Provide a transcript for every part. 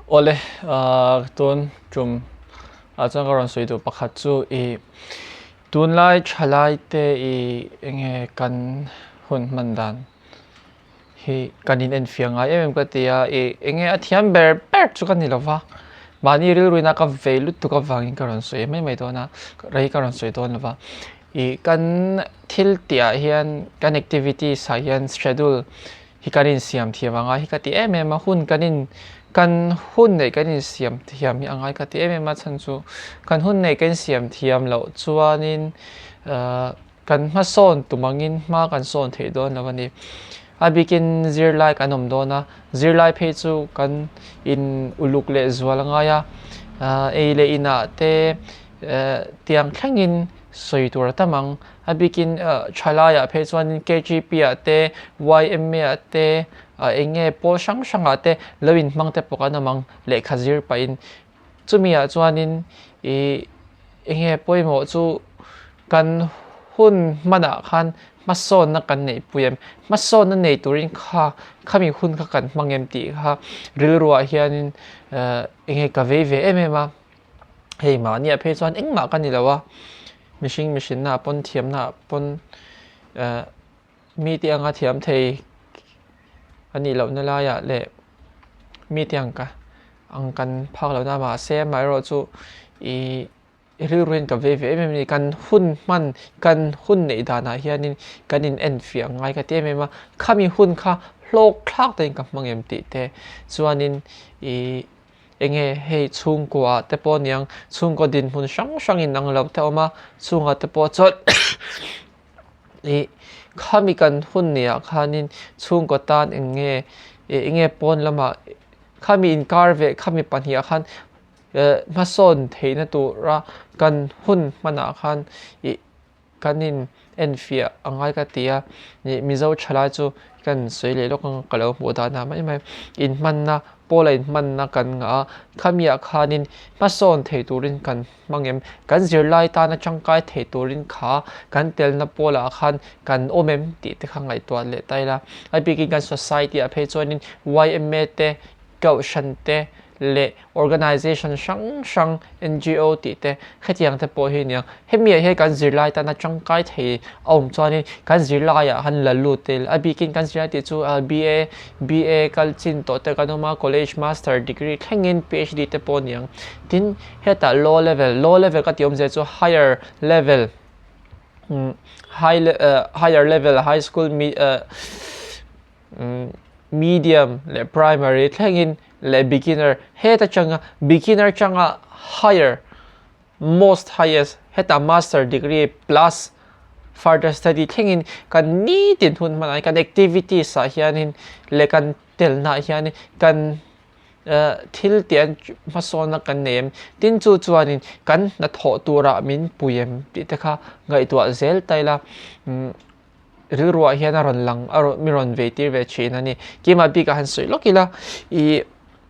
Awle tun tum ah chuan ka rawn sawi duh pakhat chu ih tunlai thalai te ih enge kan hun hman dan hi kan in enfiah ngai em em ka ti a ih enge a thiam ber ber chu ka ni lo va mahni rilru in a ka vei lutuk avangin ka rawn sawi mai mai dawn a rei ka rawn sawi dawn lo va ih kan thil tih ah hian kan activities ah hian schedule hi kan insiam thiam a ngai hi ka ti em em a, hun kan in kan hun neih kan insiam thiam hi a ngai ka ti em em a chhan chu kan hun neih kan insiam thiam loh chuanin ahh kan hmasawn tum angin hma kan sawn theih dawn lo a ni. A bikin zirlai kan awm dawn a, zirlai phei chu kan in uluk leh zual a ngai a, ahh ei leh inah te ehh tiang thlengin sawi tur a tam ang. A bikin thalaiah phei chuanin KGP ah te, YMA ah te, eng nge pawl hrang hrangah te lo inhmang te pawh kan awm ang lehkha zir pahin. Chumi ah chuanin ih eng nge pawimawh chu kan hun hmanah khan hmasawnna kan neihpui em? Hmasawnna nei turin kha khami hun kha kan hmang em tih kha rilruah hianin eng nge ka vei ve em em a. Hei mahniah phei chuan engmah ka ni lo a. Mihring mihrinna ah pawn thiamna ah pawn eh mite anga thiam thei a nih lohna laiah leh mite ang ka ang kan phak lohna mahse amaherawh chu ih rilruin ka vei ve em em a ni. Kan hun hman kan hun neih danah hianin kan in enfiah ngai ka ti em em a, khami hun kha hlawk thlak takin ka hmang em tih te chuanin ih. Enge hei chhungkua te pawh aniang chhungkaw dinhmun hrang hrang in ang lo te a awm a chhungah te pawh chuan ih khami kan hun ni ah khanin chhungkaw tan eng nge ih enge pawn lamah khami inkar veh khami pahnih ah khan eh hmasawn theihna tura kan hun hmanah khan ih. Kan in enfiah a ngai ka ti a, ih Mizo thalai chu kan sawi leh lawk ang ka lo hmuh dan ah mai mai. Inhmanna pawla inhmanna kan ngah a, khamiah khanin hmasawn thei turin kan hmang em? Kan zirlai tana tangkai thei turin kha kan telna pawlah khan kan awm em tih te kha ngaihtuah leh ta ila. A bikin kan society ah phei chuanin yma te Kohhran te leh organization hrang hrang, ngo tih te hetiang te pawh hi nia. Hemi ah hian kan zirlai tana tangkai thei a awm chuanin kan zirlaiah han la lut tel a bikin kan zirlai tih chu BA, BA kal chin tawh te kan awm a, college master degree thlengin PhD te pawh aniang. Tin, hetah low level, low level ka tih awmzia chu higher level, high higher level high school Medium leh primary thlengin leh beginner heta changa beginner changa higher most highest heta master degree plus further study thlengin kan nitin hun hmanah kan activities ah hianin leh kan telna ah hianin kan thil tih an hmasawnna kan nei em tin chu chuanin kan hnathawh turah min pui em tih te kha ngaihtuah zel ta ila. Rilruah hian a rawn lang a rawn mi rawn vei tir ve thin a ni. Keimah bikah han sawi lawk ila ih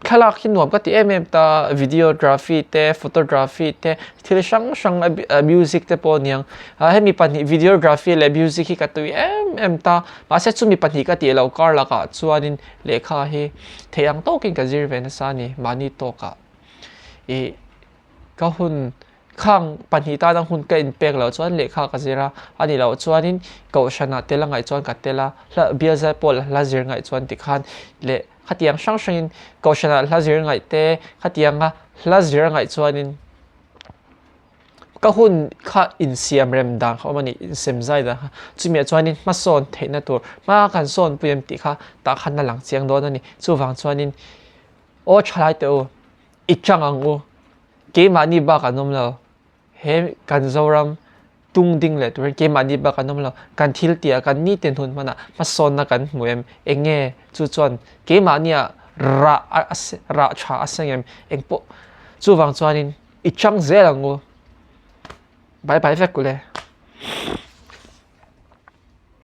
thlalak hi nuam ka ti em em ta videography te photography te thil hrang hrang a music te pawh aniang ah hemi pahnih videography leh music hi ka tui em em ta mahse chumi pahnih ka tih loh kar lakah chuanin lehkha hi theih ang tawkin ka zir ve nasa a ni mahni tawkah ih ka hun Khang pahnih tana hun ka inpek loh chuan lehkha ka zir a, a nih loh chuanin kohhranah tel a ngaih chuan ka tel a, hla bial zai pawh hla zir ngaih chuan tikhan leh khatiang hrang hrangin kohhranah hla zir ngaih te khatianga hla zir a ngaih chuanin ka hun kha insiam rem dan kha awm a ni, insem zai dan kha chumi ah chuanin hmasawn theihna tur hma kan sawn pui em tih kha tah khan a lang chiang dawn a ni. Chuvang chuanin aw thalai teh u i chang ang u. Keimahni bak an awm lo. He kan Zoram tung ding leh turin keimahni bak an awm lo. Kan thil tih ah kan nitin hun hmanah hmasawnna kan hmu em? Eng nge chu chuan keimahnia rah a rah tha a seng em? Eng pawh chuvang chuanin i chang zel ang u. Bye bye vek ule.